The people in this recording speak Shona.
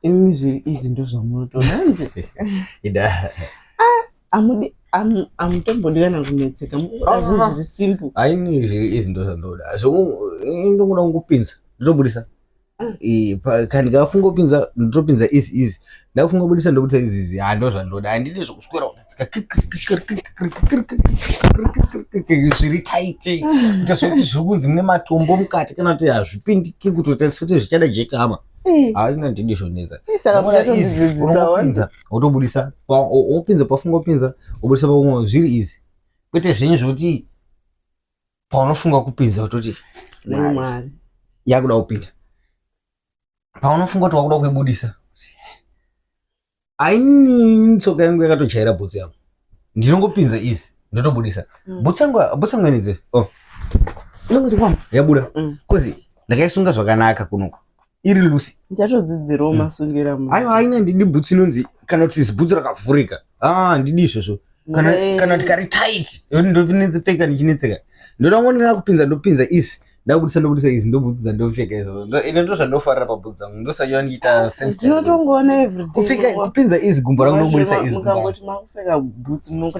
Imi zviri izi ndozvamunotoona manje. Ida. Amudi amutombodi kana kunetseka mukuda zvinhu zviri simple. Aini zviri izi ndozvandoda. Ndongoda kungopinza ndotobudisa. Kana ndikafunga kupinza ndotopinza izi izi. Ndakufunga kubudisa ndobudisa izi izi. Ha ndozvandoda. Handidi zvokuswera kunetseka zviri tight. Kuita sekuti zviri kunzi mune matombo mukati kana kuti hazvipindiki kutotarisa kuti zvichada jekama. Haina ndidi zvonetsa. Saka muchatondidzidzisa unopinza wotobudisa wopinza pafunga kupinza wobudisa paumwe zviri izi kwete zvenyu zvekuti paunofunga kupinza wototi Mwari yakuda kupinda paunofunga kuti wakuda kuibudisa aini tsoka yangu yakatojaira bhutsu yangu ndinongopinza izi ndotobudisa bhutsu yangu bhutsu yangu inidze oh inongoti wam yabuda kozi ndakaisunga zvakanaka kunoku iri lusi ndichatodzidzirawo masungira mu aiwa aina ndidi bhutsu inonzi kana kuti zibhutsu rakavhurika ah ndidi izvozvo kana kana kuti kari tight ndonetseka ndichinetseka ndoda kungonera kupinza ndopinza izi ndakubudisa ndobudisa izi ndobhutsu ndopfeka izvozvo ine ndo zvandofarira pabhutsu dzangu ndosaka ndichiita same style. Tinotongoona everyday Kupfeka kupinza izi gumbo rangu ndobudisa izi gumbo rangu. Mukangoti makupfeka bhutsu.